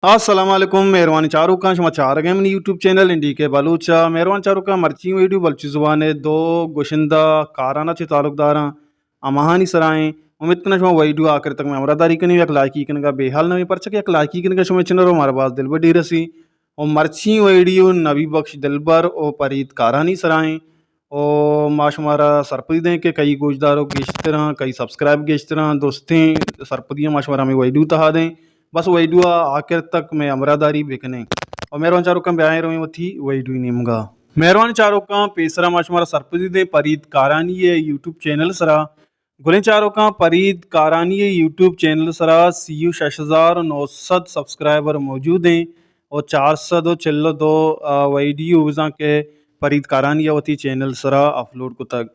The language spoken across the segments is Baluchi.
السلام علیکم، مہروان چاروکاں، شما چارگ ءَ منی یوٹیوب چینل این ڈی کے بلوچ ءَ۔ مہروان چاروکاں، مرچی ویڈیو بلوچی زبان ءِ دو گشندہ کاران ءَ چہ تعلق داراں ہماہانی سرا ایں۔ امید کناں شما ویڈیو آخر تک مئے ہمراہ داری کنیں، یک لائکی کنگا بے حال نہ بیں، پرچہ کہ یک لائکی کنگا شمئے چینل ءَ مارا باز دلبڈی رسی۔ و مرچی ویڈیو نبی بخش دلبر و پرید کارانی سرا ایں۔ و ما شمارا سرپدی دیں کہ کئی گوشداروک گیشتر آں، کئی سبسکرائب گیشتر آں، دوستیں سرپدی ما شمارا ہمے ویڈیو تہا دیں۔ بس ویڈیو آخر تک مئے ہمراہ داری بکنیں۔ و مہروان چاروکاں، بیائیں رویں وتی ویڈیو نیمگا۔ مہروان چاروکاں، پیسرا ما شمارا سرپدی دیں پرید کارانی ءِ یوٹیوب چینل سرا۔ گلیں چاروکاں، پرید کارانی ءِ یوٹیوب چینل سرا سی و شش ہزار و نو سد سبسکرائبر موجود ایں و چار سد و چل و دو، آ، ویڈیو بزاں کہ پرید کارانی ءَ وتی چینل سرا اپلوڈ کتگ۔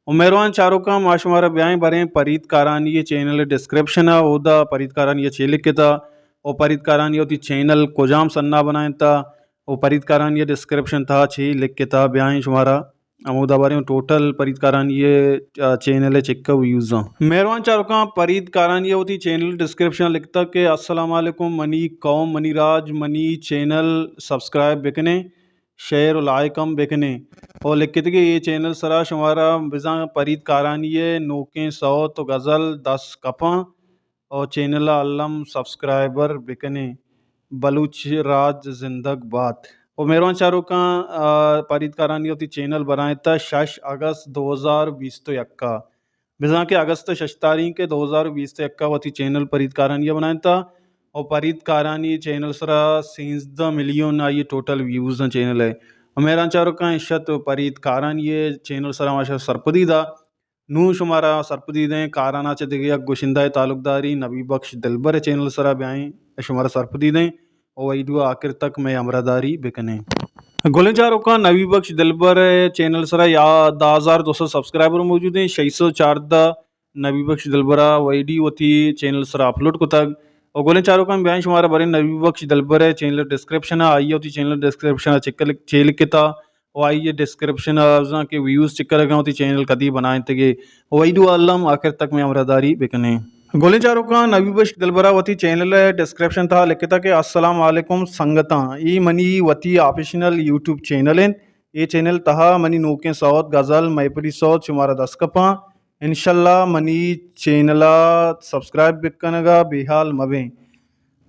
و مہروان چاروکاں، ما شمارا بیائیں بریں پرید کارانی ءِ چینل ڈسکرپشن ءَ، اودا پرید کارانی ءَ چے لکھتا و پرید کارانی ءَ وتی چینل کجام سنا بنائینتا و پرید کارانی ءَ ڈسکرپشن تہا چے لکھتا، بیائیں شمارا ہمودا باریں ٹوٹل پرید کارانی ءِ، آ، چینل ءِ چکا ویوز آں۔ مہروان چاروکاں، پرید کارانی ءَ وتی چینل ڈسکرپشن لکھتا کہ السلام علیکم منی قوم، منی راج، منی چینل سبسکرائب بکنیں، شیئر و لائک ہم بکنیں۔ و لکھتگے اے چینل سرا شمارا بزاں پرید کارانی ءِ نوکیں سوت و غزل دست کپاں۔ و چینل ءَ الم سبسکرائبر بکنیں۔ بلوچ راج زندگ بات۔ و مہروان چاروکاں، آ، پرید کارانی وتی چینل بنائینتا شش اگست دو ہزار بیست و یک ءَ۔ بزاں کہ اگست ءِ شش تاریخ ءَ دو ہزار بیست و یک ءَ وتی چینل پرید کارانی ءَ بنائینتا و پرید کارانی چینل سرا سیزدہ ملین آئی ٹوٹل ویوز آں چینل ءِ۔ و مہروان چاروکاں، اشت پرید کارانی ءِ چینل سرا ما شمارا سرپدی دا۔ نوں شمارا سرپدی دیں، کارانا چہ دگہ یک گشندہ ءِ تعلق داری، نبی بخش دلبر ءِ چینل سرا بیائیں، شمارا سرپدی دیں و ویڈیو آخر تک مئے ہمراہ داری بکنیں۔ گلیں چاروکاں، نبی بخش دلبر ءِ چینل سرا یا دہ ہزار دو سد سبسکرائبر موجود ایں، شش سد چاردہ نبی بخش دلبر ءَ ویڈیو وتی چینل سرا اپلوڈ کتگ۔ و گلیں چاروکاں، بیائیں شمارا بریں نبی بخش دلبر ءِ چینل ڈسکرپشن ءَ، آئی ءَ وتی چینل ڈسکرپشن ءَ چک لک-، چے لکھتا و آئی ءِ ڈسکرپشن ءَ بزاں کہ ویوز چک کنگ ءَ وتی چینل کدی بنائینتگے۔ و ویڈیو الم آخر تک مئے ہمراہ داری بکنیں۔ گلیں چاروکاں، نبی بخش دلبر ءَ وتی چینل ءِ ڈسکرپشن تہا لکھتا کہ السلام علیکم سنگتاں، اے منی وتی آپریشنل یوٹیوب چینل انت۔ اے چینل تہا منی نوکیں سوت، غزل، محفلی سوت شمارا دست کپاں۔ انشاءاللہ منی چینل ءَ سبسکرائب بکنگ ءَ بے حال مبیں۔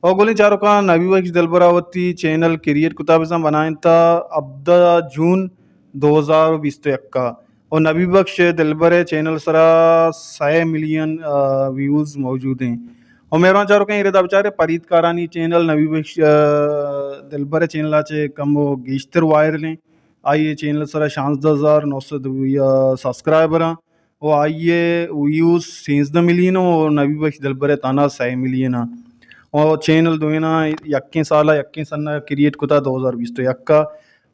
او گلیں چاروکاں، نبی بخش دلبر ءَ وتی چینل کریئیٹ کتا، بزاں بنائینتا ہبدہ جون دو ہزار بیست و یک ءَ۔ او نبی بخش دلبر ءِ چینل سرا سئے ملین، آ، ویوز موجود ایں۔ او مہروان چاروکاں، اے ردا بچارے پرید کارانی چینل نبی بخش، آ، دلبر ءِ چینل ءَ چہ کمو گیشتر وائرل ایں۔ آئی ءِ چینل سرا شانزدہ ہزار نو سد سبسکرائبر آں۔ و آئی ءِ ویوز سیزدہ ملین و نبی بخش دلبر ءِ تہنا سئے ملین آں۔ و چینل دوئیناں یکیں سال ءَ یکیں سن ءَ کریئیٹ کتا دو ہزار بیست و یک ءَ۔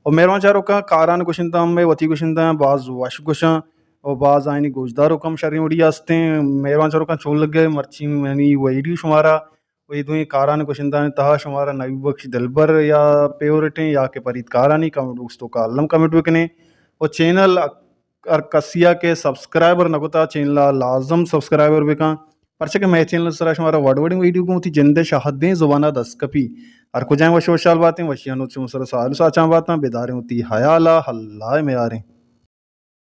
و مہروان چاروکاں، کاران گشندہ ہم مئے وتی گشندہ آں، باز وش گشاں و باز آئینی گوشداروک ہم شریں وڑی ءَ استیں۔ مہروان چاروکاں، چون لگے مرچی منی ویڈیو شمارا؟ و اے دوئیں کاران گشندہانی تہا شمارا نبی بخش دلبر یا فیورٹ ایں یا کہ پرید کارانی؟ کمنٹ باکس توکا الم کمنٹ بکنیں۔ و چینل ہر کسی ءَ کہ سبسکرائبر نہ کتا، چینل ءَ لازم سبسکرائبر بکن، پرچہ کہ مئے چینل سرا شمارا وڑ وڑیں ویڈیو گوں وتی جند ءِ شہدیں زبان ءَ دست کپی۔ ہر کجائیں وش وشحال باتیں، وشیانی سوچ شمئے سرا سال و ساچاں باتاں، بداریں وتی حیال ءَ، اللہ ءِ میاریں۔